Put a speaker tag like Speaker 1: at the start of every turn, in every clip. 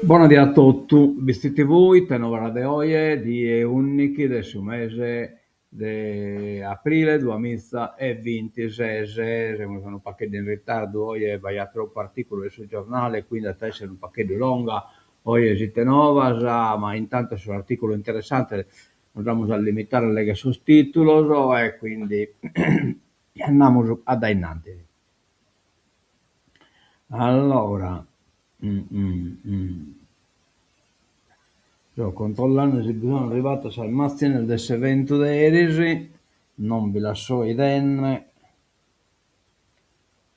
Speaker 1: Bona die a totu, Bitzi TV, ite novas de oje, die ùndighi de su mese de aprile duamiza e bintises, semus unu pagheddu in ritardu oje b'aiat tropu artìculos in su giornale, quindi at a esser unu pagheddu longa oje s'ite novas, ma intantu sos artìculos interessantes nos amus a limitare a legher sos tìtulos e quindi andamus a dae innantis. Allora so controllende si bi sun arrivadas sas màzines de s'eventu de eris, non bi las so 'idende,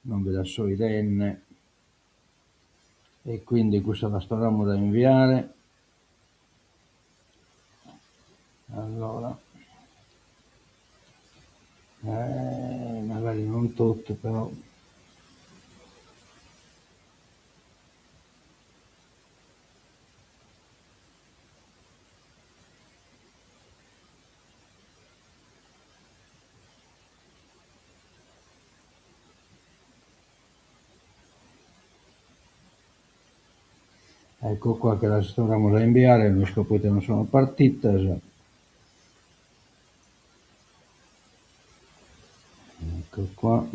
Speaker 1: non bi las so 'idende e quindi cussas las torramus a imbiare. Allora magari non totu però. Ecco qua che las torramus a imbiare, no isco proite non sono partitas. Ecco qua.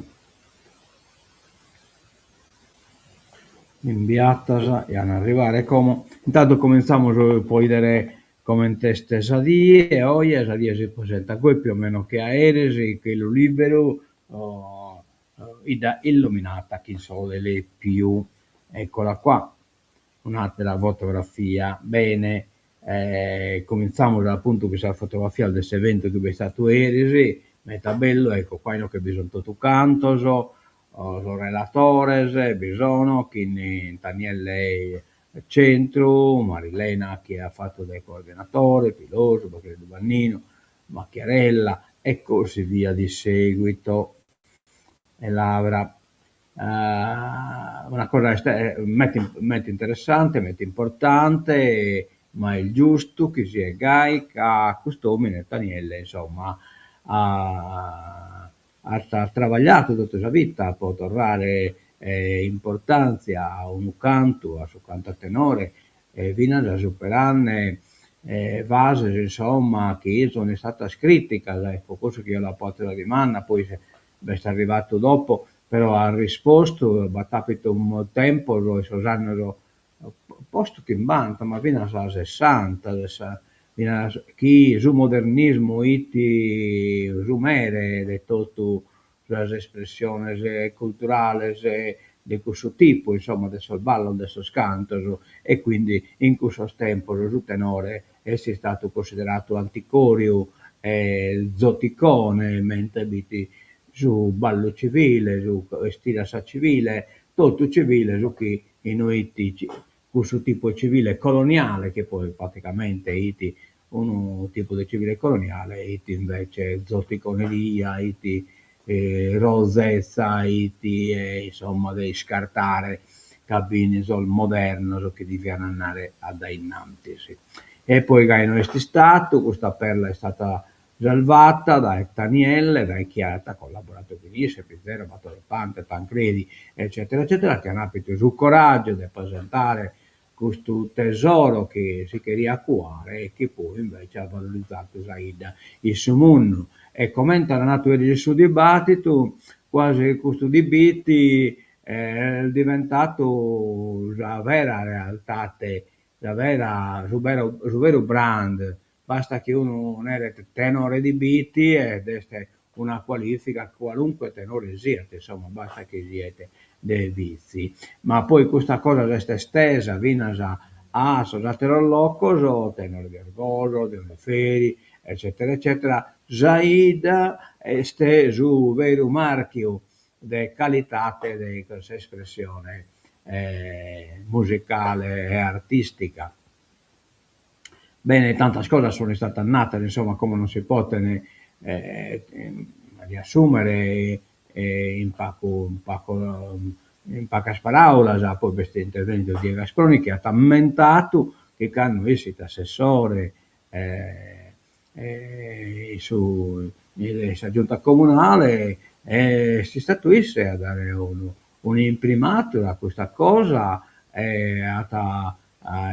Speaker 1: Imbiatas e an a arrivare como. Intantu comintzamus pro 'idere comente est sa die, oje sa die si presentat goi più o meno che a eris, chelu liberu, 'Idda illuminata chin sole lepiu. Eccola qua, un'atera fotografia. Bene, comintzamus apuntu chin sas fotografias de s'eventu chi b'est istadu eris, meta bellu, ecco qua inoghe bi sun totu cantos, sos relatores bi sono chin Tanielle Centru, Marilena chi at fatu de coordinatore, Pilosu, Baccheddu Banninu, Macchiarella e così via di seguito. E Lavra. Una cosa est meta meta interessante, meta importante, ma est giustu chi siet gai ca cust'omine Tanielle insomma at trabagliadu totu sa vita pro torrare importantzia a unu cantu, a su cantu a tenore, e finas superande fases insomma chi sun istadas criticas e pro cussu chi eo l'apo fatu sa dimanda, poi b'est arrivadu dopo, però at rispostu, b'at apidu tempos in sos annos post chimbanta, ma finas a sessanta, finas chi su modernismu 'it su mere de totu sas espressiones culturales de cussu tipu, insomma de sos ballos, de sos cantos, e quindi in cussos tempos su tenore est istadu cunsideradu anticoriu e zoticone, mentre b'it su ballu civile, su 'estire a sa civile, totu civile su chi no 'it cussu tipu 'e civile coloniale chi poi praticamente 'it unu tipu de civile coloniale 'it invece zoticoneria, 'it rozezza, 'it insomma de iscartare ca fin sos modernos chi devian andare a dae innantis. E poi gai no est istadu, custa perla est istada salvata dae Tanielle, dae chie at collaboradu chin isse, Pizzero, Bartolo Fante, Tancredi eccetera eccetera, chi an apidu su coraggiu de presentare custu tesoro chi si cheriat cuare e chi poi invece at valorizadu sa 'idda in su mundu. E comente at nadu eris in su dibattitu, quasi custu di Bitti est diventadu sa vera realtate, sa vera su veru su veru brand, basta chi unu neret tenore di Bitti ed est una cualifica qualunque tenore siat, insomma, basta chi siet de Bitzi. Ma poi custa cosa s'est estesa finas a sos ateros locos, tenore de Orgosolo, de Oniferi, eccetera eccetera, sa 'idda est su veru marchiu de calitate de s'espressione musicale e artistica. Bene, tantas cosas sun istadas natas, insomma, como non si poten riassumere in pagu in pagu in pagas paraulas, poi b'est intervennidu Diegu Asproni chi at ammentadu chi cando isse 'it assessore in su in sa giunta comunale est istadu isse a dare unu un'imprimatur a custa cosa e at.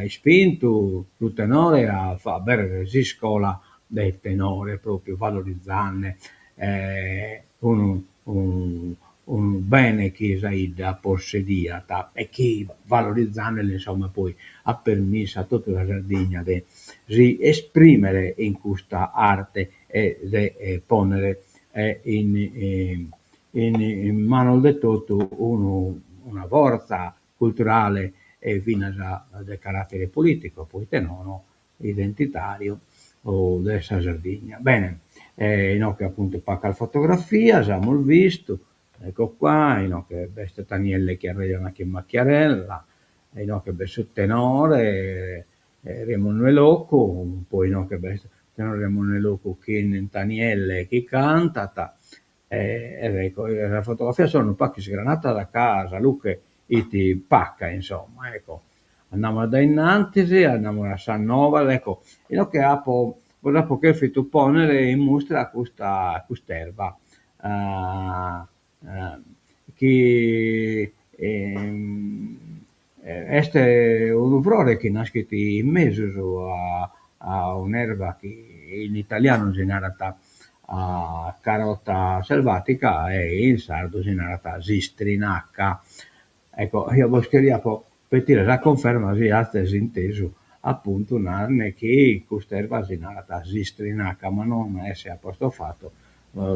Speaker 1: ispintu su tenore a abèrrere s'iscola de tenore pròpiu valorizende unu unu bene chi sa 'idda possediat e chi valorizende insomma poi at permissu a totu sa Sardigna de si esprimere in custa arte e de pònnere in in manos de totu unu una fortza culturale e finas de caràtere polìticu, proite nono identitàriu de sa Sardigna. Bene, inoghe apuntu pagas fotografias amus bistu, ecco qua, inoghe b'est Tanielle chi arrejonat chin Macchiarella, inoghe b'est su tenore Remunnu 'e Locu, poi inoghe b'est su tenore Remunnu 'e Locu chin Tanielle chi cantat ed ecco, sas fotografias sun unu pagu isgranadas ca sa lughe 'it paga insomma, ecco. Andamus a dae innantis, andamus a sas novas, ecco, inoghe apo, bos apo cherfidu ponnere in mustra custa cust'erba chi est unu frore chi naschit in mesus a a un'erba chi in italianu si narat carota selvatica e in sardu si narat s'istrinaca. Ecco, eo bos cheria petire sa cunferma si azes intesu apuntu narrer chi cust'erba si narat s'istrinaca, ma non esse apostrofato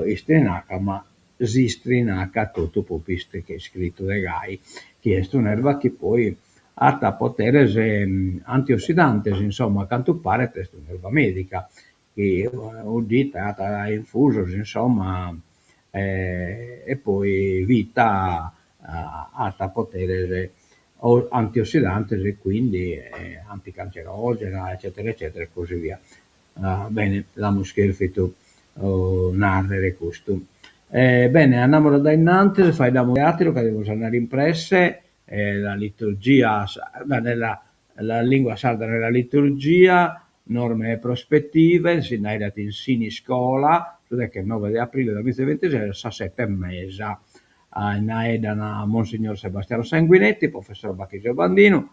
Speaker 1: istrinaca ma s'istrinaca totu propriu iscritu de gai, chi est un'erba chi poi at poteres antiossidantes, insomma, a cantu paret est un'erba medica chi 'uddita 'atta infusos insomma e poi vita at poteres antiossidantes e quindi anticancerogena eccetera eccetera e così via. Bene, l'amus cherfidu narrer custu. Bene, andamus a dae innantis, faeddamus de atteru ca devimus andare in presse, la liturgia sarda nella la lingua sarda nella liturgia, norme e prospettive, si narat in Siniscola, su deghennoe de aprile duamizavintises a sas sette e mesa. Naeddan Monsignor Sebastiano Sanguinetti, professor Bachisio Bandinu,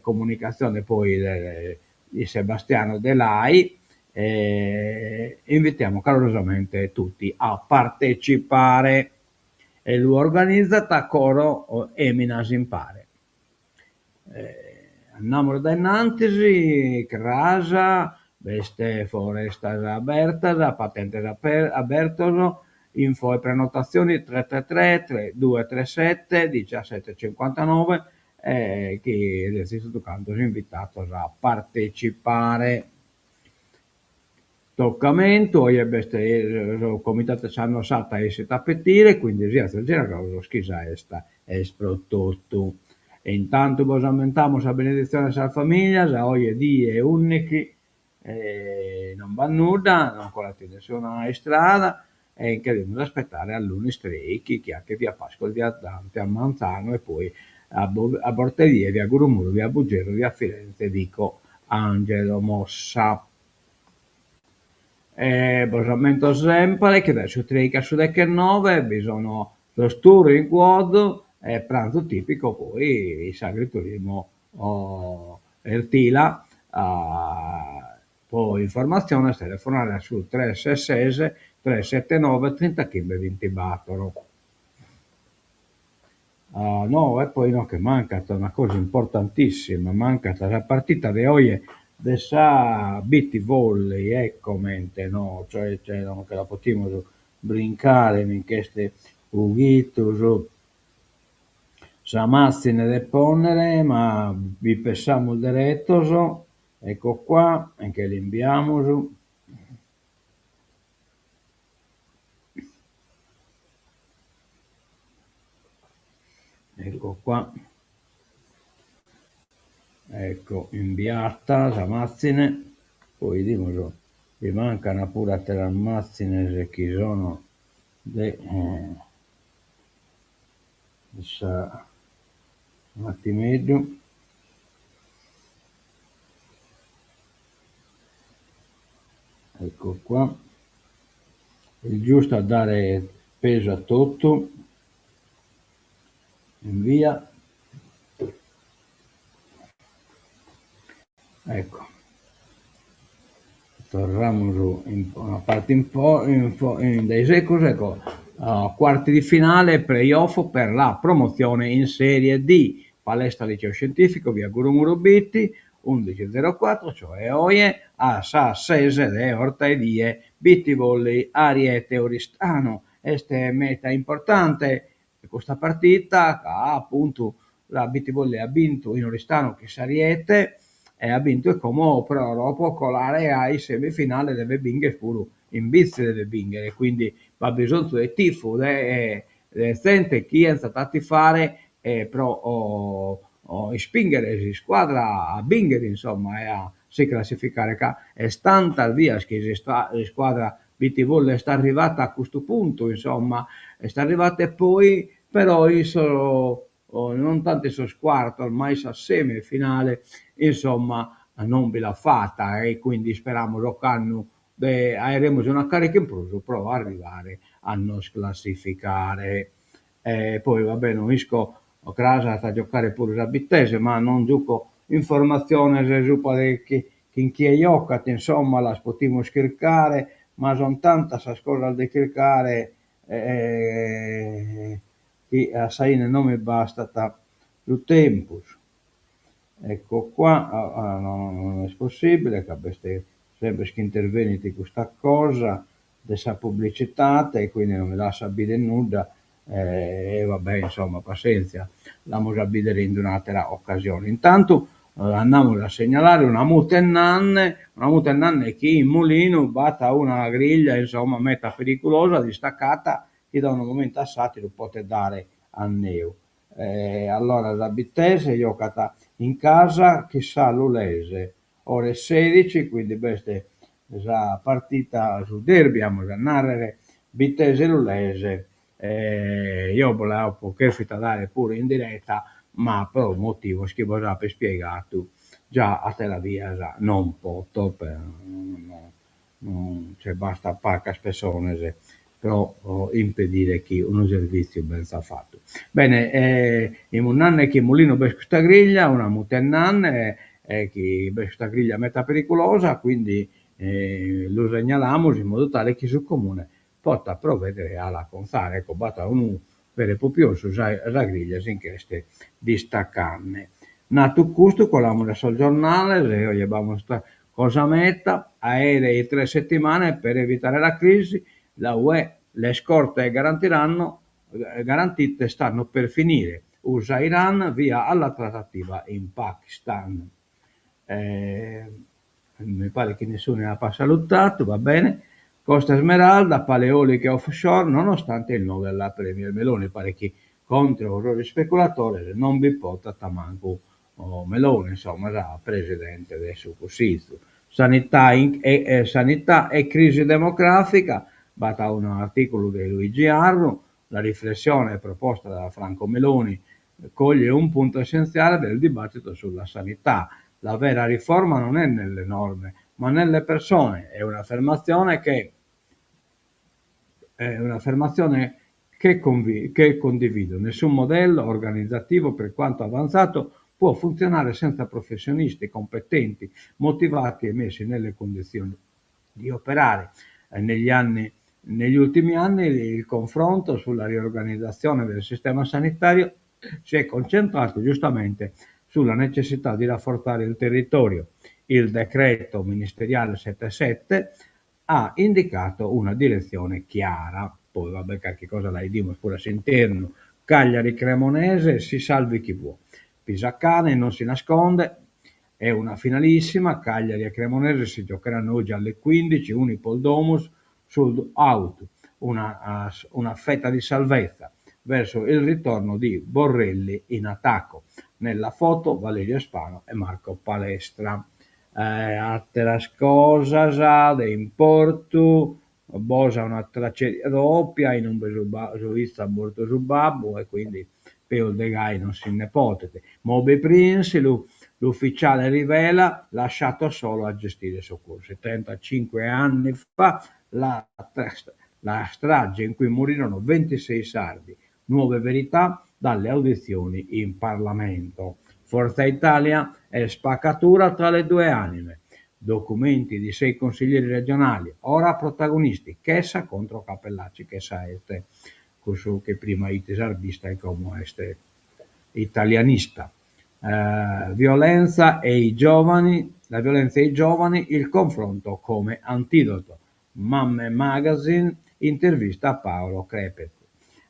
Speaker 1: comunicatzione poi de Sebastiano Delai, invitiamo calorosamente tutti a partecipare e lu organizat Coro Eminas Impare. Andamus dae innantis, cras b'est forestas abertas, patentes abertos, info e prenotazioni tre tre tre 3237 1759 e chi sezis totu cantos invitados a partecipare. Tocamentu, oje b'est su comitatu Scianno Satta essit a petire, quindi siazis generosos chi sa 'esta est pro totu. E intantu bos ammentamus sa beneditzione 'e sas familias, oje die ùndighi non b'at nudda, non colat in nessuna istrada e nche devimus aspettare a lunis trèighi chi at via Pascoli, via Dante a manzanu e poi a a bortedie via Gurumuru, via Buggerru, via Firenze, vico Angelo Mossa. E bos ammento sempre chi dae su trèighi a su deghennoe bi sono sos tour in quad e pranzo tipico poi in s'agriturismo Ertila Po informatziones telefonare a su tres ses tres sete noe trintachimbe bintibatoro. No e poi inoghe mancat una cosa importantissima, mancat sa partita de oje de sa Beach Volley e comente no, cioè cioè non che la potimus brincare, mi nch'est Ughitu su sa matzine de ponnere, ma bi pessamus deretos, ecco qua, nche l'imbiamus. Ecco qua, ecco imbiata sa matzine, poi 'idimus bi mancan puru atteras matzines chi sono de sa un'attimeddu. Ecco qua, est giustu a dare pesu a totu, invia. Ecco. Torramus in una parte in po in fo in dae segus, ecco, quarti di finale play-off per la promozione in Serie D. Palestra Liceo Scientifico, via Gurumuru Bitti, 11.04, cioè oje a sas ses de 'orta 'e die, Bitti Volley Ariete Oristano. Est meta importante custa partita ca apuntu sa Bitti Volley at bintu in Oristano chin s'Ariete e at bintu e como pro pro colare a is semifinales devet bìnghere puru in Bitzi devet bìnghere, quindi b'at bisonzu de tifu de de zente chi 'enzat a tifare pro ispìnghere s'iscuadra a bìnghere insomma e a si classificare ca est tantas bias chi s'iscuadra Bitti Volley est arrivata a custu puntu insomma, est arrivata e poi però in sos non tantu in sos cuartos ma in sa semifinale insomma non bi l'at fata e quindi isperamus ocannu de aeremus una carica in prus pro arrivare a nos classificare. E poi va bè no isco cras at a giocare puru sa Bittese ma non giuco informatziones subra de chi chin chie jocat insomma las potimus chircare ma son tantas sas cosas de chircare chi a sa 'ine non mi bastat su tempus. Ecco qua, non est possibile ca b'est sempre chi intervenit custa cosa de sa publicitate e quindi non mi lassat bider nudda e va bè insomma passenzia, l'amus a bider in un'attera occasione. Intantu andamus a segnalare una mutennanne, una mutennanne chi in Mulinu b'at una griglia insomma meta periculosa distaccata chi da unu momentu a s'atteru potet dare anneu. E allora sa Bittese jocat in casa chin sa Lulese, ore sedici, quindi b'est sa partita, su derby amus a narrer, Bittese Lulese, eo bos l'apo cherfita dare puru in diretta, ma pro motivos chi bos apo ispiegatu già atteras bias non poto, cioè bastat pagas pessones pro impedire chi unu servitziu benzat fatu. Bene, imus nande chi in Mulinu b'est custa griglia, una mutennanne e chi b'est custa griglia meta periculosa, quindi lu segnalamus in modu tale chi su Comune potat provvedere a l'acontzare. Ecco, b'at unu veru e propriu ossu, sa sa griglia si nch'est distacande. Natu custu colamus a sos giornales e oje b'amus cosa meta, aerei tre settimane per evitare la crisi, la UE, le scorte garantiranno garantite stanno per finire, USA Iran via alla trattativa in Pakistan. Mi paret chi nessune apat salutatu, va bene. Costa Smeralda, pale eoliche offshore, nonostante il no della Premier Meloni, paret chi contro sos ispeculatores non bi potat mancu Meloni, insomma, sa presidente de su Cussizu. Sanità e sanità e crisi demografica, b'at unu articulu de Luigi Arru, la riflessione proposta da Franco Meloni coglie un punto essenziale del dibattito sulla sanità. La vera riforma non è nelle norme, ma nelle persone. È un'affermazione che è un'affermazione che, che condivido. Nessun modello organizzativo, per quanto avanzato, può funzionare senza professionisti competenti, motivati e messi nelle condizioni di operare. Negli anni, negli ultimi anni il confronto sulla riorganizzazione del sistema sanitario si è concentrato giustamente sulla necessità di rafforzare il territorio. Il decreto ministeriale 77 ha indicato una direzione chiara. Poi vabbè carchi cosa la 'idimus puru a s'internu. Cagliari Cremonese si salvi chi può. Pisacane non si nasconde, è una finalissima, Cagliari e Cremonese si giocheranno oggi alle 15, Unipol Domus, sold out, una, una fetta di salvezza verso il ritorno di Borrelli in attacco. Nella foto Valerio Spano e Marco Palestra. Àteras cosas de importu, Bosa una tragedia doppia in ube su su 'izzu at mortu su babbu e quindi peus de gai non si nde potet. Moby Prince, l'ufficiale rivela, lasciato solo a gestire i soccorsi. 35 anni fa la, la strage in cui morirono 26 sardi. Nuove verità dalle audizioni in Parlamento. Forza Italia è spaccatura tra le due anime. Documenti di sei consiglieri regionali, ora protagonisti, Chessa contro Cappellacci. Chessa est cussu chi prima 'it sardista e como est italianista. Violenza e i giovani, la violenza e i giovani, il confronto come antidoto. Mamme Magazine, intervista a Paolo Crepet.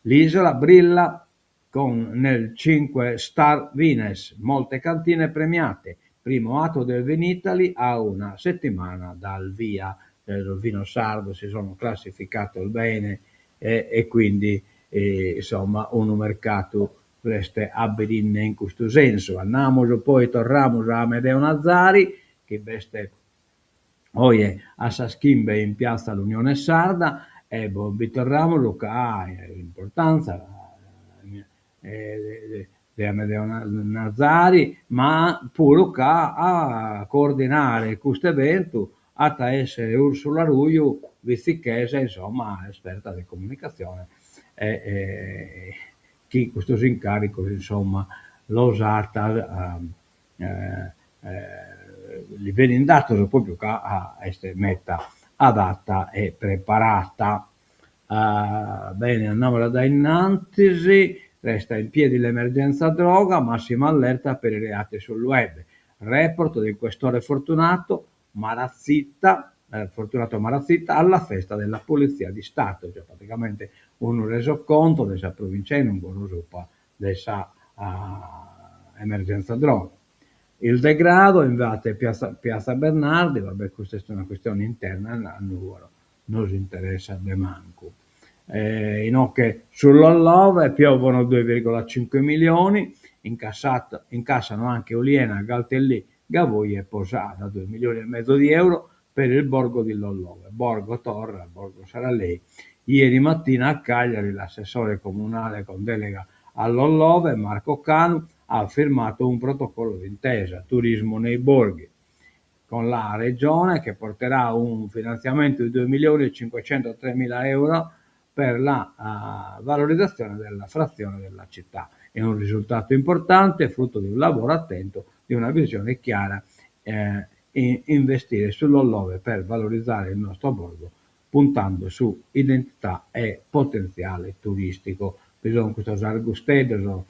Speaker 1: L'isola brilla con nel 5 Star Vines, molte cantine premiate. Primo atto del Vinitaly a una settimana dal via. Il vino sardo si sono classificatos bene e e quindi insomma unu mercadu est aberinde in custu sensu. Andamus poi torramus a Amedeo Nazzari chi b'est oje a sas chimbe in piazza L'Unione Sarda e bi torramus ca importanza de Amedeo Nazzari, ma puru ca a coordinare custu eventu at a essere Ursula Ruiu, vitzichesa, insomma, esperta de comunicatzione e chi custos incaricos, insomma, los at li benint datos propriu ca est meta adatta e preparata. Bene, andamus a dae innantis, resta in piedi l'emergenza droga, massima allerta per i reati sul web. Report del questore Fortunato Marazzita, Fortunato Marazzita alla festa della Polizia di Stato, cioè praticamente unu resoconto de sa provincia 'e Nùgoro subra de sa emergenza droga. Il degrado invade piazza piazza Bernardi, va bè custa est una questione interna a Nùgoro, no nos interessat de mancu. Inoghe su Lollove piovono 2,5 milioni, incassat incassano anche Oliena, Galtellì, Gavoi e Posada, 2 milioni e mezzo di euro per il borgo di Lollove. Borgo torra, Borgo Saralei. Ieri mattina a Cagliari l'assessore comunale con delega a Lollove, Marco Canu, ha firmato un protocollo d'intesa, turismo nei borghi, con la regione che porterà un finanziamento di 2 milioni e 503 mila euro per la uh, valorizzazione della frazione della città. È un risultato importante, frutto di un lavoro attento, di una visione chiara, eh, investire su Lollove per valorizzare il nostro borgo puntando su identità e potenziale turistico. Bi sun custos argusteddos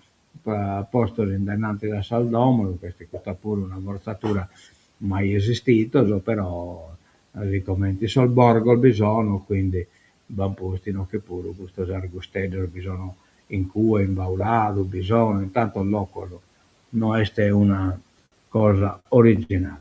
Speaker 1: postos in dainanti de sas domos, custa puru una forzatura mai esistidos, però sicomente sos borgos bi sono, quindi b'an postu inoghe puru custos argusteddos, bi sono in cue, in Bauladu, bi sono in tantos locos, no est una cosa originale.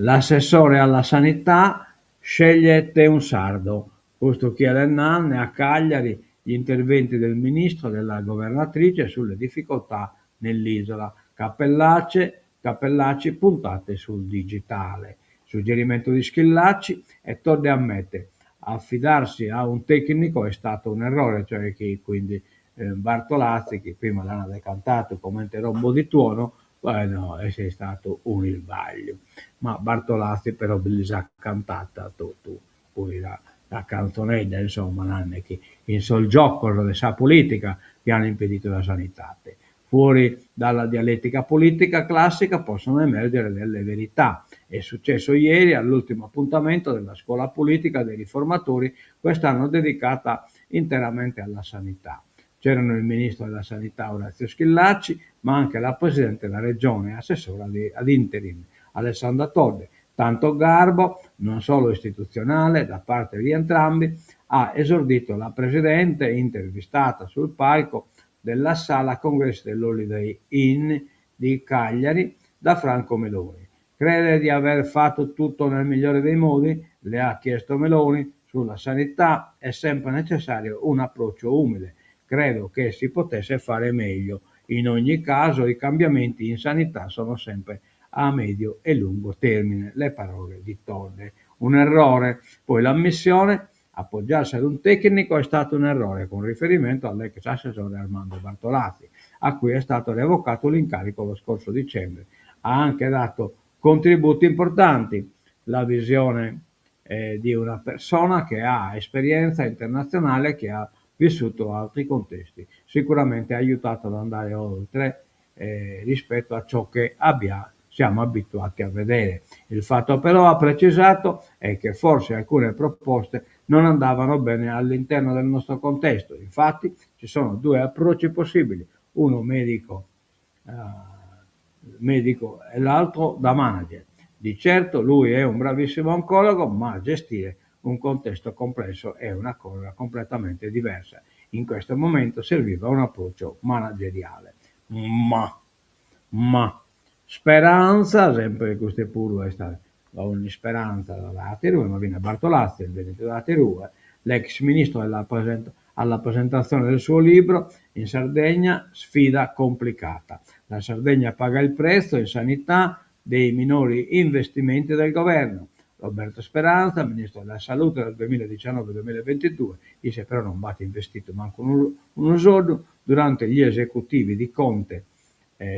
Speaker 1: L'assessore alla sanità scegliete un sardo, custu chi est nande a Cagliari gli interventi del ministro e della governatrice sulle difficoltà nell'isola. Cappellacci, Cappellacci puntate sul digitale. Suggerimento di Schillaci e Todde ammette affidarsi a un tecnico è stato un errore, cioè chi quindi Bartolazzi, chi prima l'an decantadu comente rombo di tuono, no, est istadu un'isbagliu. Ma Bartolazzi però bi lis at cantata totu poi sa sa cantzonedda, insomma, nande chi in sos giocos de sa politica chi an impedidu sa sanidade. Fuori dalla dialettica politica classica possono emergere delle verità. È successo ieri all'ultimo appuntamento della scuola politica dei riformatori, quest'anno dedicata interamente alla sanità. C'erano il ministro della sanità Orazio Schillaci, ma anche la presidente della regione, assessora ad interim, Alessandra Todde. Tanto garbo, non solo istituzionale, da parte di entrambi, ha esordito la presidente intervistata sul palco della sala congressi dell'Holiday Inn di Cagliari da Franco Meloni. Crede di aver fatto tutto nel migliore dei modi? Le ha chiesto Meloni. Sulla sanità è sempre necessario un approccio umile. Credo che si potesse fare meglio. In ogni caso i cambiamenti in sanità sono sempre a medio e lungo termine. Le parole di Todde. Un errore. Poi l'ammissione appoggiarsi ad un tecnico è stato un errore, con riferimento all'ex assessore Armando Bartolazzi, a cui è stato revocato l'incarico lo scorso dicembre. Ha anche dato contributi importanti. La visione eh, di una persona che ha esperienza internazionale, che ha vissuto altri contesti. Sicuramente ha aiutato ad andare oltre. rispetto a ciò che abbia siamo abituati a vedere. Il fatto però, ha precisato, è che forse alcune proposte non andavano bene all'interno del nostro contesto. Infatti ci sono due approcci possibili, uno medico, medico e l'altro da manager. Di certo lui è un bravissimo oncologo, ma gestire un contesto complesso è una cosa completamente diversa. In questo momento serviva un approccio manageriale. Ma, ma, Speranza, sempre custu puru est un'isperanza da aterue, ma finas Bartolazzi est bennidu da aterue, l'ex ministro alla alla presentazione del suo libro In Sardegna sfida complicata. La Sardegna paga il prezzo in sanità dei minori investimenti del governo. Roberto Speranza, ministro della Salute dal 2019-2022, isse però non b'at investidu mancu unu unu soddu, durante gli esecutivi di Conte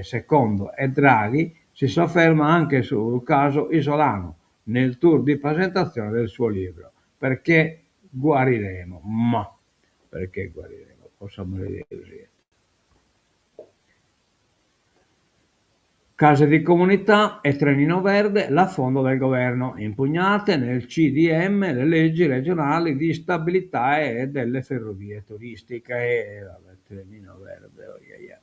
Speaker 1: secondo e Draghi, si sofferma anche sul caso isolano nel tour di presentazione del suo libro. Perché guariremo, ma perché guariremo, po s'amore de Deus siat. Case di comunità e Trenino Verde, l'affondo del governo. Impugnate nel CDM le leggi regionali di stabilità e delle ferrovie turistiche. E vabbè, Trenino Verde, oh yeah yeah.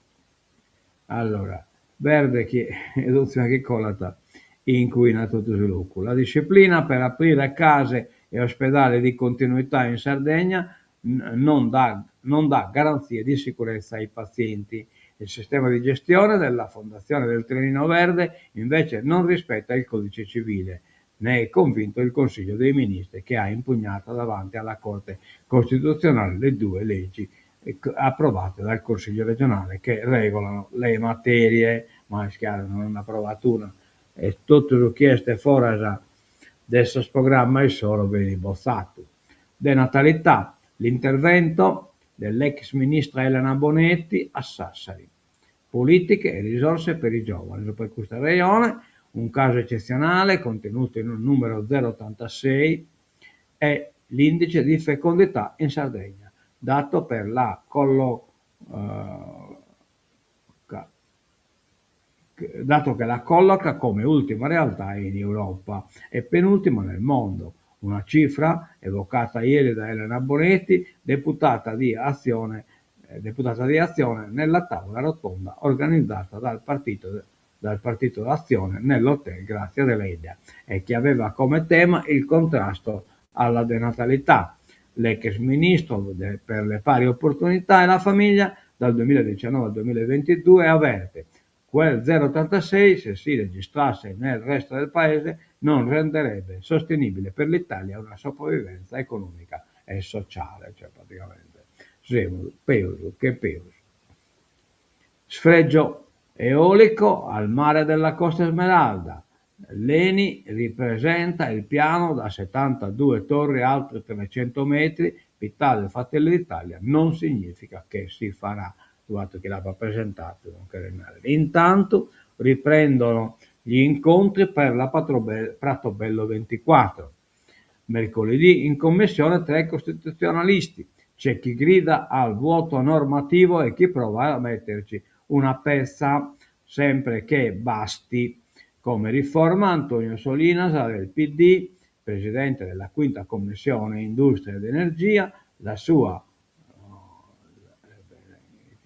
Speaker 1: Allora, verde chi est chi colat incuinat totu su locu. La disciplina per aprire case e ospedali di continuità in Sardegna non dà non dà garanzie di sicurezza ai pazienti. Il sistema di gestione della Fondazione del Trenino Verde invece non rispetta il codice civile. Ne è convinto il Consiglio dei Ministri che ha impugnato davanti alla Corte Costituzionale le due leggi approvate dal Consiglio regionale che regolano le materie, ma est chiaru non nd'at aprovatu una e totu su chi est foras de sos programmas issoro benit botzadu. Denatalità, l'intervento dell'ex ministra Elena Bonetti a Sassari. Politiche e risorse per i giovani. Per custa rejone, un casu eccetzionale contenuto in un numero 0,86 è l'indice di fecondità in Sardegna, dato per la collo dato che la colloca come ultima realtà in Europa e penultima nel mondo. Una cifra evocata ieri da Elena Bonetti, deputata di Azione, deputata di Azione nella tavola rotonda organizzata dal Partito, dal Partito d'Azione nell'Hotel Grazia Deledda e che aveva come tema il contrasto alla denatalità. L'ex ministro per le pari opportunità e la famiglia dal 2019 al 2022 avverte quel 0,86 se si registrasse nel resto del paese non renderebbe sostenibile per l'Italia una sopravvivenza economica e sociale, cioè praticamente semus peus che peus. Sfregio eolico al mare della Costa Smeralda. L'Eni ripresenta il piano da 72 torri alte 300 metri, Pittau de Fratelli d'Italia non significa che si farà. Guarda chi l'at presentadu, non cheret narrer. Intantu riprendono gli incontri per la Pratobello 24. Mercoledì in commissione tre costituzionalisti. C'è chi grida al vuoto normativo e chi prova a metterci una pezza, sempre che basti. Come riforma Antonio Solinas del PD, presidente della quinta commissione Industria ed Energia, la sua,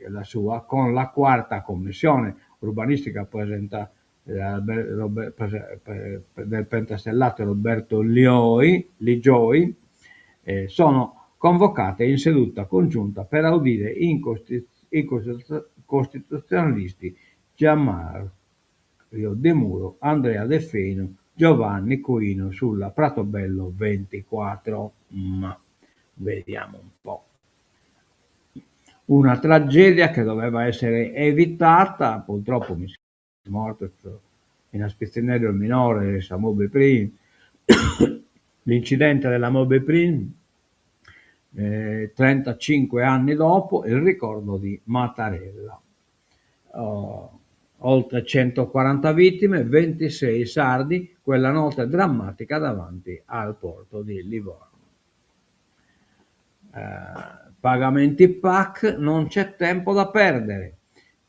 Speaker 1: la sua con la quarta commissione urbanistica presenta del pentastellato Roberto Lioi, Ligioi, eh, sono convocate in seduta congiunta per audire i costituzionalisti Gianmario Demuro, Andrea De Fino, Giovanni Coinu sulla Pratobello 24. Ma vediamo un po'. Una tragedia che doveva essere evitata, purtroppo mi mortos finas pitzinneddos minores, sa Moby Prince, l'incidente della Moby Prince, 35 anni dopo il ricordo di Mattarella. Oltre 140 vittime, 26 sardi, quella notte drammatica davanti al porto di Livorno. Pagamenti PAC, non c'è tempo da perdere.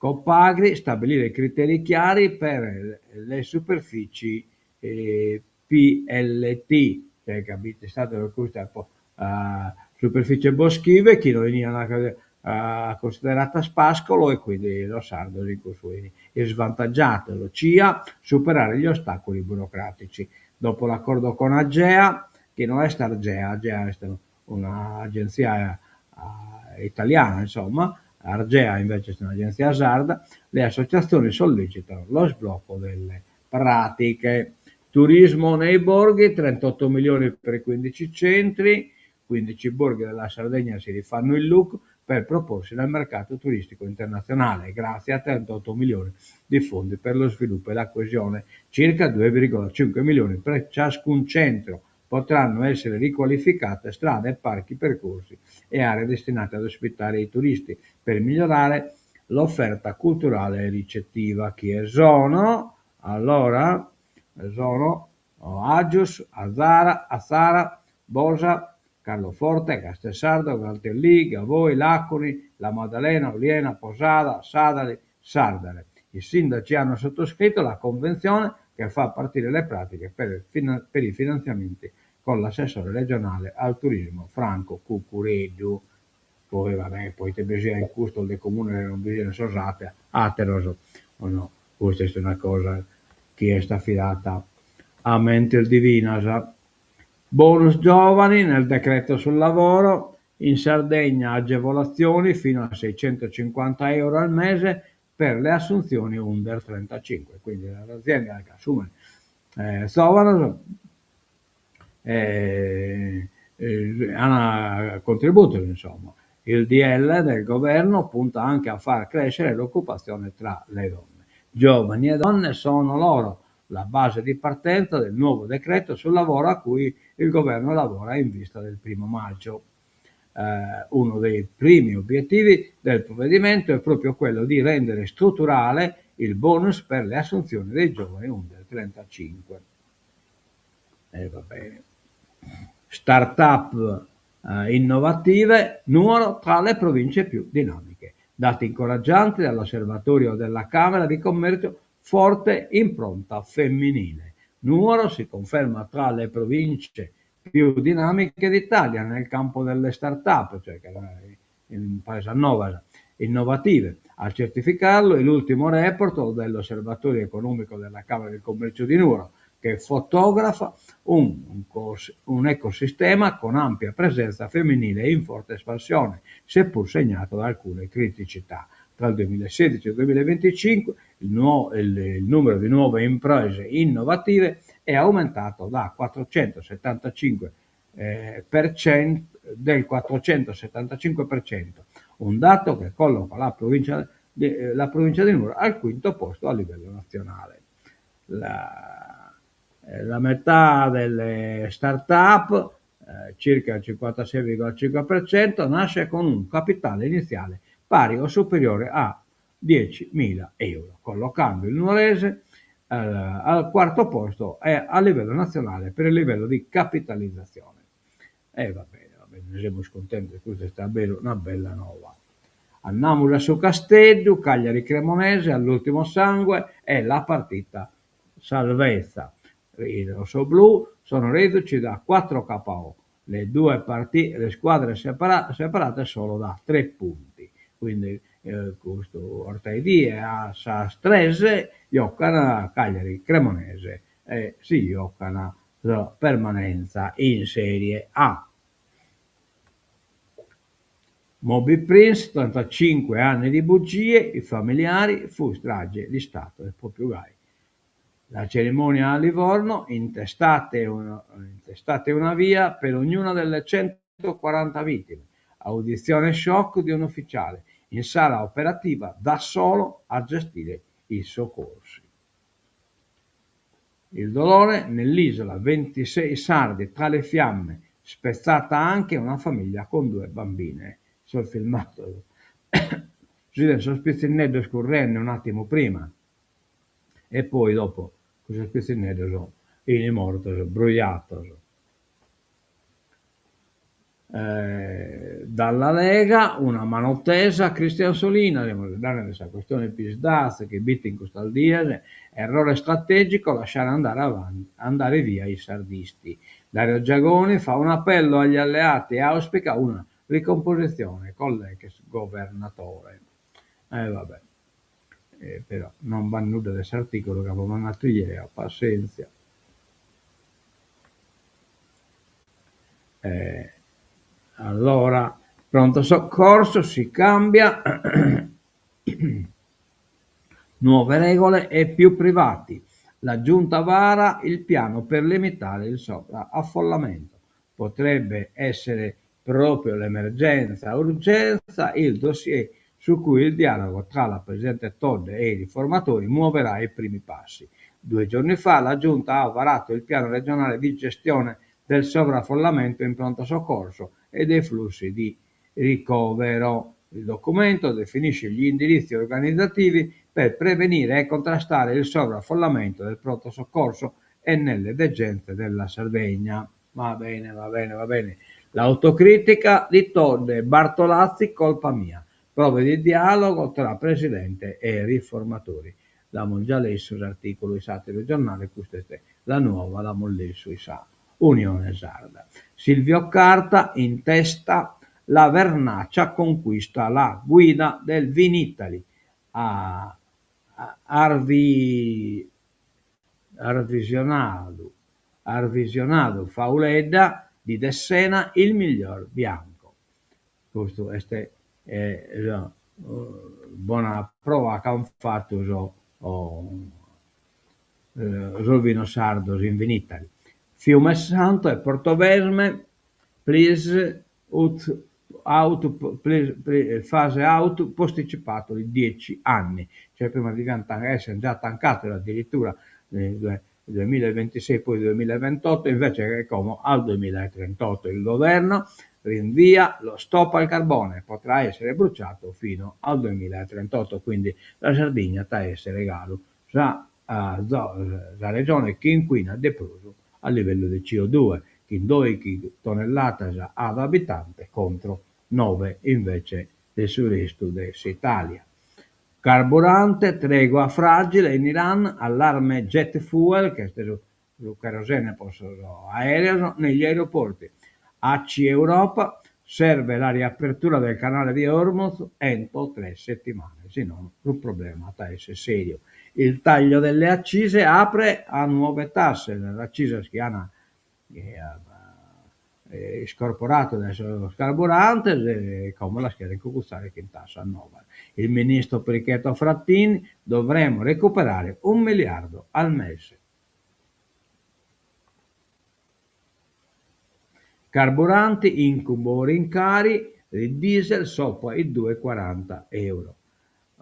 Speaker 1: Copagri, stabilire criteri chiari per le superfici PLT, cioè ca b'est istadu custa superficie boschive chi no 'enian cunsideradas pascolo e quindi sos sardos in cussu 'ini isvantagiados. Cia, superare gli ostacoli burocratici. Dopo l'accordo con Agea, chi no est Argea, Agea est un'agentzia italiana insomma, Argea invece est un'agentzia sarda, le associazioni sollecitano lo sblocco delle pratiche. Turismo nei borghi, 38 milioni per 15 centri, 15 borghi della Sardegna si rifanno il look per proporsi nel mercato turistico internazionale, grazie a 38 milioni di fondi per lo sviluppo e la coesione, circa 2,5 milioni per ciascun centro. Potranno essere riqualificate strade, parchi, percorsi e aree destinate ad ospitare i turisti per migliorare l'offerta culturale e ricettiva. Chie sono? Allora, sono Aggius, Atzara, Atzara, Bosa, Carloforte, Castelsardo, Galtellì, Gavoi, Laconi, La Maddalena, Oliena, Posada, Sadali, Sardara. I sindaci hanno sottoscritto la convenzione che fa partire le pratiche per, per i finanziamenti con l'assessore regionale al turismo Franco Cuccureddu. Poi va bè, poite bi sian custos de comunes e non bi sian sos ateros o no, custa est una cosa chi est afidata a mentes divinas. Bonus giovani nel decreto sul lavoro, in Sardegna agevolazioni fino a 650 euro al mese per le assunzioni under 35, quindi l'azienda che assume zovanos an contributos insomma. Il DL del governo punta anche a far crescere l'occupazione tra le donne. Giovani e donne sono loro la base di partenza del nuovo decreto sul lavoro a cui il governo lavora in vista del primo maggio. Uno dei primi obiettivi del provvedimento è proprio quello di rendere strutturale il bonus per le assunzioni dei giovani under 35. E va bene. Start-up innovative, Nuoro tra le province più dinamiche. Dati incoraggianti dall'osservatorio della Camera di Commercio, forte impronta femminile. Nuoro si conferma tra le province più dinamiche d'Italia nel campo delle start-up, cioè che impresa nova, innovative. A certificarlo è l'ultimo report dell'Osservatorio Economico della Camera di Commercio di Nuoro, che fotografa un, un, un ecosistema con ampia presenza femminile e in forte espansione, seppur segnato da alcune criticità. Tra il 2016 e il 2025 il, nuovo, il, il numero di nuove imprese innovative è aumentato da 475 eh, per cento, del 475%, un dato che colloca la provincia di, eh, la provincia di Nuoro al quinto posto a livello nazionale. La, eh, la metà delle start-up, eh, circa il 56,5%, nasce con un capitale iniziale pari o superiore a 10.000 euro, collocando il nuorese eh, al quarto posto e a livello nazionale per il livello di capitalizzazione. E va bene, va bene, semus cuntentos, custa est aberu una bella nova. Andamus a su Casteddu, Cagliari Cremonese all'ultimo sangue è la partita salvezza. I rossoblù sono reduci da 4 KO, le due partite, le squadre separa separate solo da 3 punti. Quindi eh, custu 'ortaedie a sas tres jocan Cagliari Cremonese e si jocan sa permanenza in Serie A. Moby Prince, 35 anni di bugie, i familiari, fu strage di Stato, est propriu gai. La cerimonia a Livorno, intestate una, intestate una via per ognuna delle 140 vittime. Audizione shock di un ufficiale in sala operativa da solo a gestire i soccorsi. Il dolore nell'isola, 26 sardi tra le fiamme, spezzata anche una famiglia con due bambine. Sos filmados si biden sos pitzinneddos currende un'attimu prima e poi dopo cussos pitzinneddos 'ini mortos brujados. Dalla Lega una mano tesa a Christian Solinas, semus faeddende de sa questione Psd'Az chi b'est in custas dies, errore strategico lasciare andare avanti, andare via i sardisti. Dario Giagoni fa un appello agli alleati e auspica una ricomposizione con l'ex governatore. E va bè, però non b'at nudda de s'articulu chi apo mandadu jeo, passèntzia. Allora, pronto soccorso, si cambia, nuove regole e più privati. La giunta vara il piano per limitare il sovraffollamento. Potrebbe essere proprio l'emergenza urgenza il dossier su cui il dialogo tra la presidente Todde e i riformatori muoverà i primi passi. Due giorni fa la giunta ha varato il piano regionale di gestione del sovraffollamento in pronto soccorso e dei flussi di ricovero. Il documento definisce gli indirizzi organizzativi per prevenire e contrastare il sovraffollamento del pronto soccorso e nelle degenze della Sardegna. Va bene, va bene, va bene. L'autocritica di Todde, Bartolazzi, colpa mia. Prove di dialogo tra presidente e riformatori. L'amus già lessu s'articulu in s'ateru giornale, custu est La Nuova, l'amus lessu in sa Unione Sarda. Silvio Carta in testa la Vernaccia conquista la guida del Vinitaly. A Arvi Arvisionadu Arvisionadu Fauledda di Dessena il miglior bianco. Custu est bona proa chi an fatu sos binos sardos in Vinitaly. Fiume Santo e Portovesme please ut out please phase out posticipato di 10 anni, cioè prima deviant essere già tancados addirittura duemilaventisei poi duemilaventotto, invece como al duemilatrentotto. Il governo rinvia lo stop al carbone, potrà essere bruciato fino al duemilatrentotto, quindi sa Sardigna at a essere galu sa sa regione chi incuinat de prus a livellu de CO due, chin doighi tonnelladas ad abitante contro nove invece de su restu de s'Italia. Carburante, tregua fragile in Iran, allarme jet fuel, chi est su cherosene pro sos aereos, negli aeroporti. Aci Europa, serve la riapertura del canale di Hormuz entro tre settimane, si nono su problema at a essere seriu. Il taglio delle accise apre a nuove tasse, sas accisas chi an iscorporadu dae sos carburantes e como las cheren cugutzare chin tassas novas. Il ministro Pichetto Fratin, dovremmo recuperare un miliardo al mese. Carburanti, incubo rincari, il diesel sopra i 2,40 euro.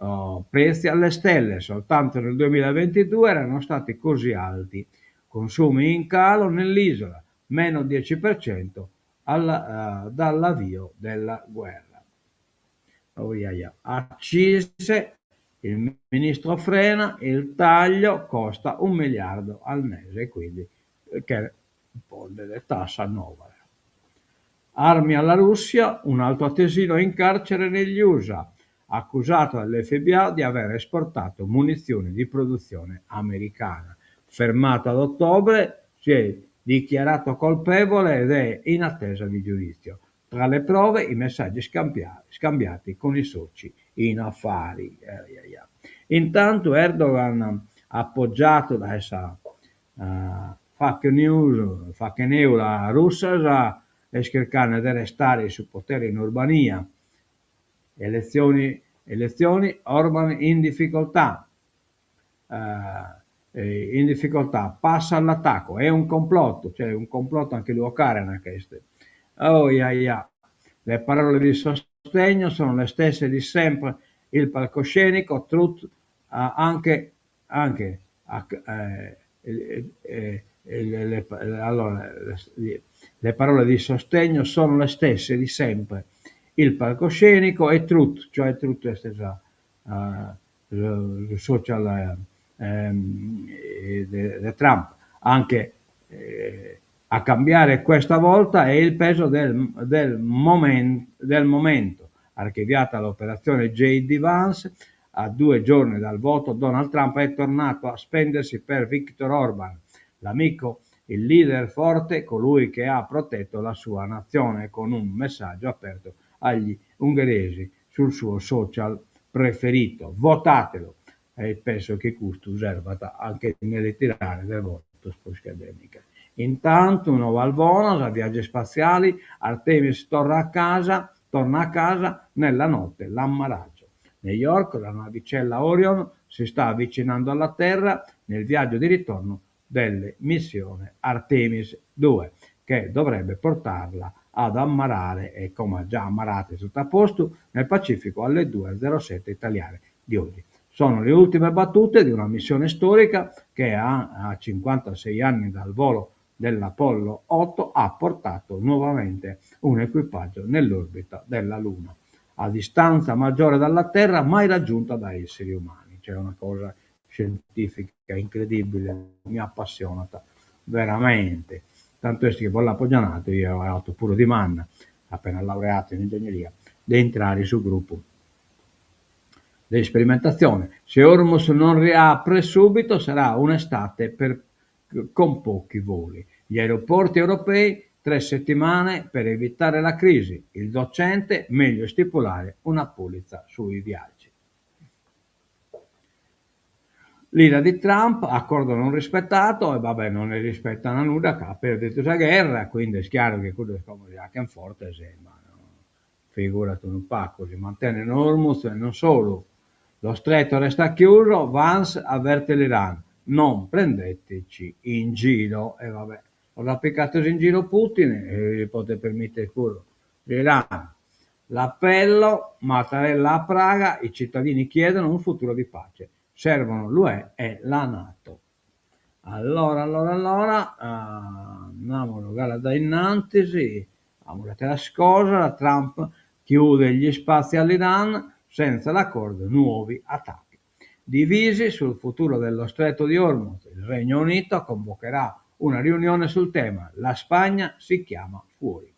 Speaker 1: Oh, prezzi alle stelle, soltanto nel 2022 erano stati così alti. Consumi in calo nell'isola, meno 10% alla, uh, dall'avvio della guerra. Oh, ia, ia. Accise, il ministro frena, il taglio costa un miliardo al mese, quindi cheret pònnere tassa nova. Armi alla Russia, un altoatesino in carcere negli USA, accusato dall'FBI di aver esportato munizioni di produzione americana. Fermato ad ottobre, si è dichiarato colpevole ed è in attesa di giudizio. Tra le prove i messaggi scambiati con i soci in affari. Intanto Erdogan, appoggiadu dae sa fake news, fake neula russas, est chirchende de restare in su potere in Urbania. Elezioni, elezioni, Orban in difficoltà. In difficoltà, passa all'attacco, è un complotto, cioè un complotto a che lu 'ocare nachi est. Oh ia ia. Le parole di sostegno sono le stesse di sempre, il palcoscenico, Truth, anche, anche, eh, le, allora, le parole di sostegno sono le stesse di sempre. Il palcoscenico e Truth, cioè Truth est sa su social de Trump, anche. A cambiare questa volta è il peso del del del momento. Archiviata l'operazione J.D. Vance, a due giorni dal voto Donald Trump è tornato a spendersi per Viktor Orban, l'amico, il leader forte, colui che ha protetto la sua nazione con un messaggio aperto agli ungheresi sul suo social preferito. Votatelo! E penso chi custu servat a nche ritirare de votos prus che de mica. Intantu novas bonas, viàgiu ispatziali, Artemis torra a casa, torna a casa nella notte l'ammaraggio. New York, la navicella Orion si sta avvicinando alla Terra nel viaggio di ritorno delle missione Artemis 2, che dovrebbe portarla ad ammarare, e como già ammarat est totu a postu, nel Pacifico alle 2.07 italiane di oggi. Sono le ultime battute di una missione storica che a, a 56 anni dal volo dell'Apollo 8 ha portato nuovamente un equipaggio nell'orbita della Luna, a distanza maggiore dalla Terra mai raggiunta da esseri umani. Cioè una cosa scientifica incredibile, mi appassionat veramente. Tantu est chi bos l'apo già nadu, eo aio atu puru dimanda, appena laureadu in ingegneria, de intrare in su gruppu de isperimentatzione. Se Hormuz non riapre subito sarà un'estate per con pochi voli. Gli aeroporti europei tre settimane per evitare la crisi. Il docente meglio stipulare una polizza sui viaggi. L'ira di Trump, accordo non rispettato, e vabbè non ne rispettano nudda ca at perdidu sa gherra, quindi est chiaru chi cuddos como si 'achen fortes, ma no, figurat unu pagu, si mantenen Hormuz e non solu. Lo stretto resta chiuso, Vance avverte l'Iran, non prendeteci in giro, e vabbè, los at picados in giro Putin e si podet permitter puru s'Iran. L'appello, Mattarella a Praga, i cittadini chiedono un futuro di pace, servono l'UE e la Nato. Allora, allora, allora, andamus galu a dae innantis, amus ateras cosas, Trump chiude gli spazi all'Iran, senza l'accordo nuovi attacchi. Divisi sul futuro dello stretto di Hormuz, il Regno Unito convocherà una riunione sul tema, la Spagna si chiama fuori.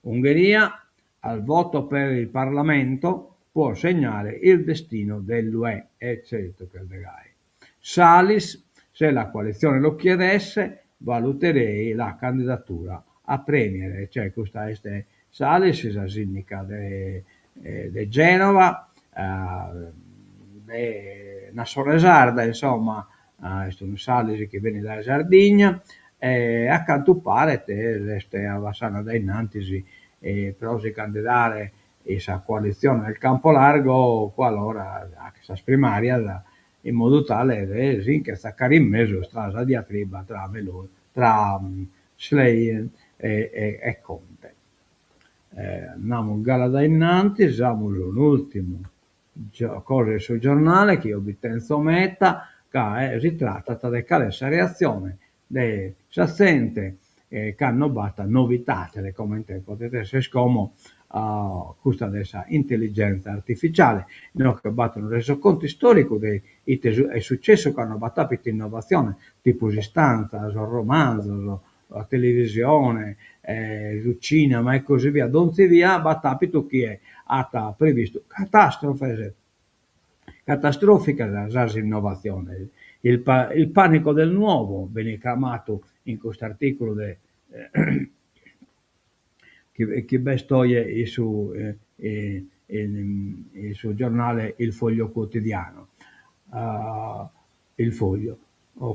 Speaker 1: Ungheria al voto per il Parlamento può segnare il destino dell'UE, e certo che est gai. Salis, se la coalizione lo chiedesse, valuterei la candidatura a premier, cioè custa est Salis, sa sindica de de Genova, de una sorre sarda, insomma, est unu Salis chi benit dae Sardigna e a cantu paret est avassende a dae innantis pro si candidare in sa coalitzione del Campo Largo qualora sas primàrias in modu tale de si nche tzacare in mesu tra sa diatriba tra Meloni tra Schlein e e Conte. Andamus galu a dae innantis, amus un'ùrtimu cosa in su giornale chi eo bi tenzo meda ca si tratat de cale est sa reatzione de sa zente cando b'at novidades de comente podet esser como custa de sa intelligenza artificiale. Inoghe b'at unu resocontu istoricu de ite est sucessu cando b'at apidu innovatzione, tipu s'istampa, sos romanzos, sa televisione, su cinema e così via, donzi via b'at apidu chie at previstu catastrofes Catastroficas sas innovatziones. Il il panico del nuovo benit cramadu in custu artìculu de chi chi b'est oje in su in su giornale Il Foglio Quotidiano. Il Foglio.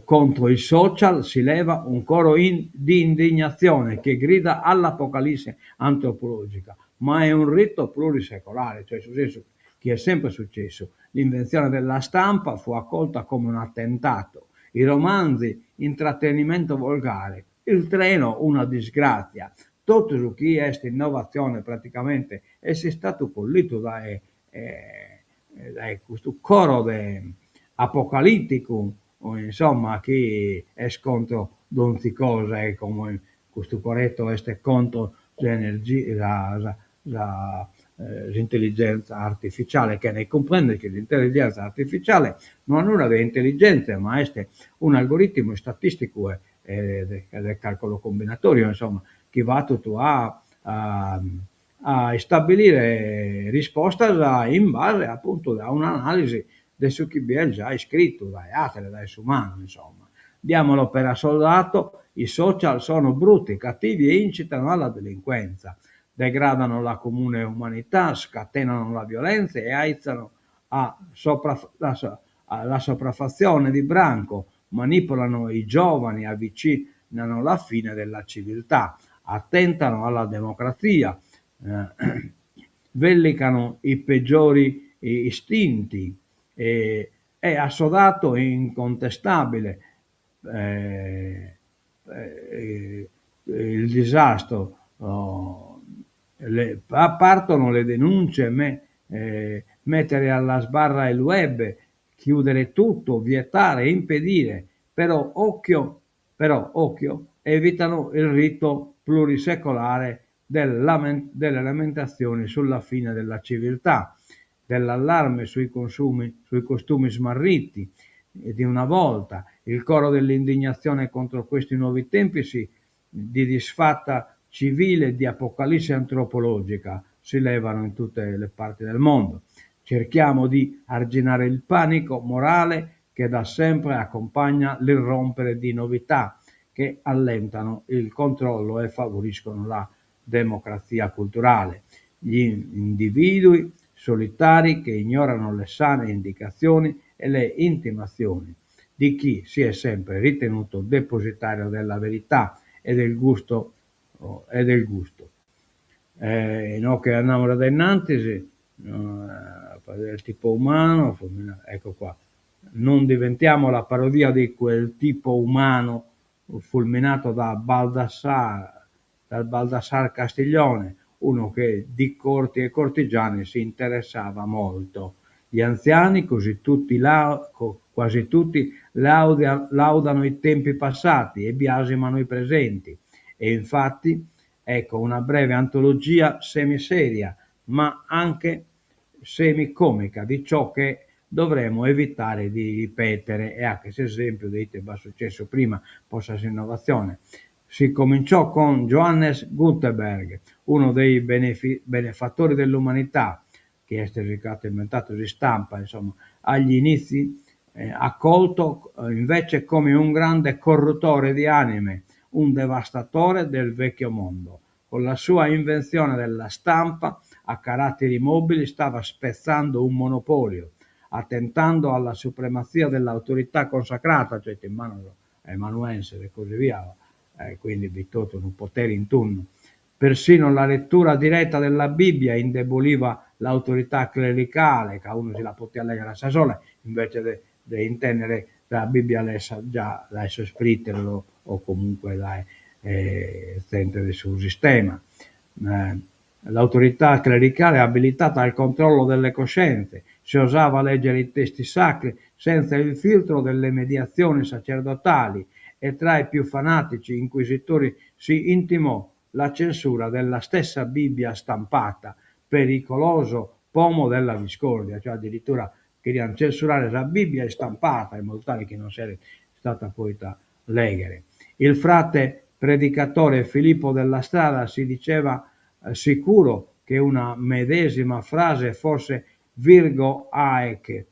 Speaker 1: Contro i social si leva un coro di indignazione che grida all'apocalisse antropologica, ma è un rito plurisecolare, cioè in su sensu chi est sempre successu. L'invenzione della stampa fu accolta come un attentato, i romanzi intrattenimento volgare, il treno una disgrazia. Totu su chi est innovatzione praticamente est istadu collidu dae dae custu coro de apocalìticu, insomma, chi est contro donzi cosa e como custu coreto est contro s'energia sa sa s'intelligenza artificiale, chene cumprender chi s'intelligenza artificiale no at nudda de intelligèntzia ma est un'algoritmu istatìsticu e. de calcolo combinatorio, insomma, chi fatut a a istabilire rispostas in base apuntu a un'analisi de su chi bi est giai iscritu dae atere, dae s'umanu insomma. Diamolo per assodato, i social sono brutti, cattivi e incitano alla delinquenza, degradano la comune umanità, scatenano la violenza e aizzano a la sopraffazione di branco, manipolano i giovani, avvicinano la fine della civiltà, attentano alla democrazia, vellicano i peggiori istinti, è assodato e incontestabile il disastro, partono le denunce, mettere alla sbarra il web, chiudere tutto, vietare, impedire, però occhio, però occhio, evitano il rito plurisecolare delle lamentazioni sulla fine della civiltà, dell'allarme sui consumi, sui costumi smarriti di una volta, il coro dell'indignazione contro questi nuovi tempi si, di disfatta civile, di apocalisse antropologica, si levano in tutte le parti del mondo. Cerchiamo di arginare il panico morale che da sempre accompagna l'irrompere di novità che allentano il controllo e favoriscono la democrazia culturale. Gli individui solitari che ignorano le sane indicazioni e le intimazioni di chi si è sempre ritenuto depositario della verità e del gusto. E del gusto. Inoghe andamus a dae innantis, del tipo umano, ecco qua, non diventiamo la parodia di quel tipo umano fulminato da Baldassar, dal Baldassar Castiglione, uno che di corti e cortigiani si interessava molto. Gli anziani, così tutti la, quasi tutti, lauda, laudano i tempi passati e biasimano i presenti. E infatti, ecco una breve antologia semiseria, ma anche semicomica di ciò che dovremmo evitare di ripetere. E anche s'esempio de ite b'at successu prima po sas innovazione. Si cominciò con Johannes Gutenberg, uno dei benefattori dell'umanità, chi est su chi at inventadu s'istampa, insomma, agli inizi accolto invece come un grande corruttore di anime, un devastatore del vecchio mondo. Con la sua invenzione della stampa a caratteri mobili stava spezzando un monopolio, attentando alla supremazia dell'autorità consacrata, cioè in mano a amanuenses e così via, quindi b'it totu unu potere in tundu. Persino la lettura diretta della Bibbia indeboliva l'autorità clericale, ca unu si la potiat leghere a sa sola, invece de de intendere sa Bibbia lessa già dae sos priteros o comunque dae zente de su sistema. L'autorità clericale abilitata al controllo delle coscienze, si osava leggere i testi sacri senza il filtro delle mediazioni sacerdotali e tra i più fanatici inquisitori si intimò la censura della stessa Bibbia stampata, pericoloso pomo della discordia, cioè addirittura cherian censurare sa Bibbia istampata in modu tale chi non seret istata poita leghere. Il frate predicatore Filippo della Strada si diceva sicuro che una medesima frase fosse virgo haec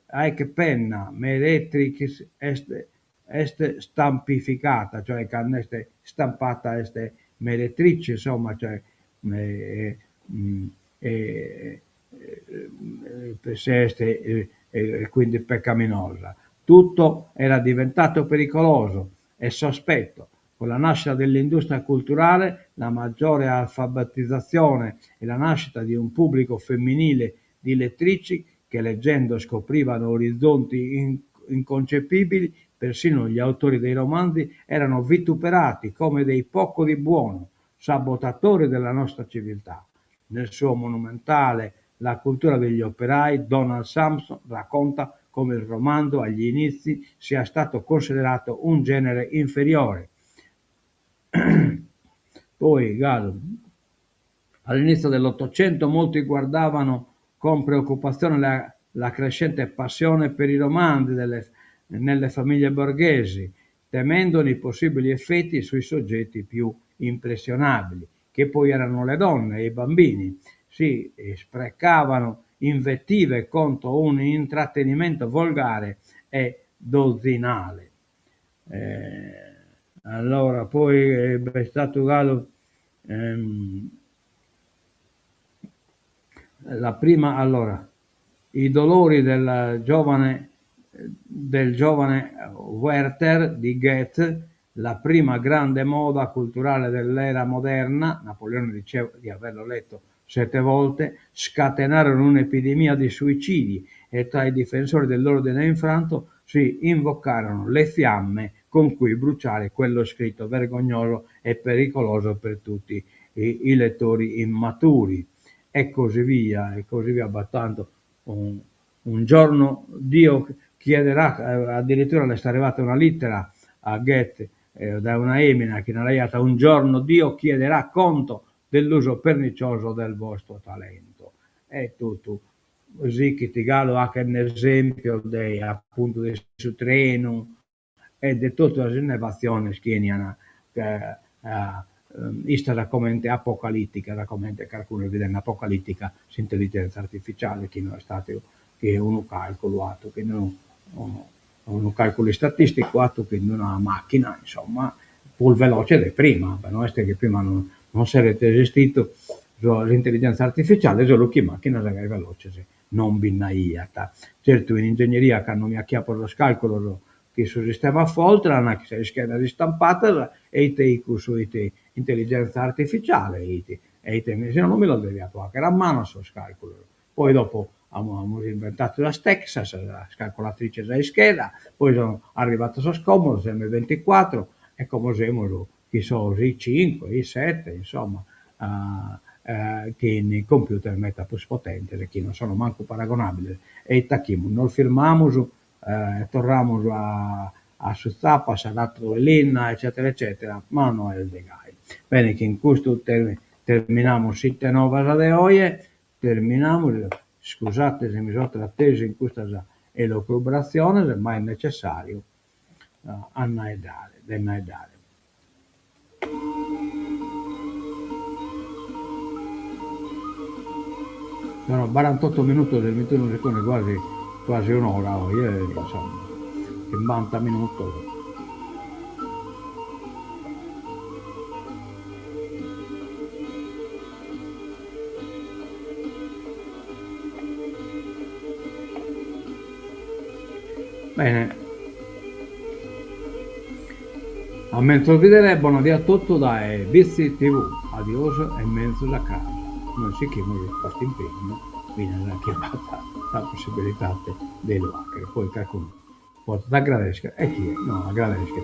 Speaker 1: haec penna meretrix est est stampificata, cioè cando est istampata est meretrice, insomma, cioè se est quindi peccaminosa. Tutto era diventato pericoloso e sospetto. Con la nascita dell'industria culturale, la maggiore alfabetizzazione e la nascita di un pubblico femminile di lettrici che leggendo scoprivano orizzonti inconcepibili, persino gli autori dei romanzi erano vituperati come dei poco di buono, sabotatori della nostra civiltà. Nel suo monumentale La cultura degli operai, Donald Sampson racconta come il romanzo agli inizi sia stato considerato un genere inferiore. Poi, all'inizio dell'Ottocento molti guardavano con preoccupazione la, la crescente passione per i romanzi delle, nelle famiglie borghesi. Temendone i possibili effetti sui soggetti più impressionabili, che poi erano le donne e i bambini, si sprecavano invettive contro un intrattenimento volgare e dozzinale. Allora poi b'est istadu galu la prima allora i dolori della giovane del giovane Werther di Goethe, la prima grande moda culturale dell'era moderna, Napoleone diceva di averlo letto sette volte, scatenarono un'epidemia di suicidi e tra i difensori dell'ordine infranto si invocarono le fiamme con cui bruciare quello scritto vergognoso e pericoloso per tutti i, i lettori immaturi e così via, e così via, b'at tantu. Un, un giorno Dio chiederà, addirittura l'est arrivata una littera a Goethe dae una 'emina chi naraiat un giorno Dio chiederà conto dell'uso pernicioso del vostro talento. E totu sichit galu a 'achere un'esempiu de appuntu de su trenu e de totu sas innovatziones chi 'enian istas comente apocalitticas, comente carcunu est bidende apocalittica s'intelligenza artificiale chi no est atteru chi unu calculu 'attu chin unu unu calculu istatisticu 'attu chin d'una macchina, insomma, prus veloce de prima, ca no est chi prima non seret esistidu s'intelligenza artificiale, solu chi macchinas gai veloces non bi nd'aiat. Certu in ingegneria cando mi acchiapo sos calculos chin su sistema Fortran, chin sas ischedas istampadas, e ite 'it cussu 'it intelligenza artificiale 'it, e ite si no mi los devia fagher a manu sos calculos. Poi dopo amus inventadu sas Texas, sas calcolatrices a ischeda, poi sono arrivados sos Commodore, s'emme venticuatro e como semus chin sos i cinque, i sette, insomma, chin computer meda prus potentes chi non sono mancu paragonabiles. E ite 'achimus, nos firmamus e torramus a a su zappu, a s'aratru 'e linna, eccetera eccetera, ma no est de gai. Bene, chin custu terminamus s'ite novas de oje, terminamus, iscusate si mi so trattesu in custas elucubratziones, ma est necessariu a naeddare, de naeddare. Sono barantotto minutos e vintunu segundos, quasi quasi un'ora oje, insomma, chimbanta minutos. Bene. A menzus bidere, bona die a totu dae Bitzi TV. Adiosu e menzus a cras. Nois sighimus custu impegnu finas a chi b'at sa possibilidade de lu 'achere. Poi carcunu podet agradèschere e chie no agradèschet.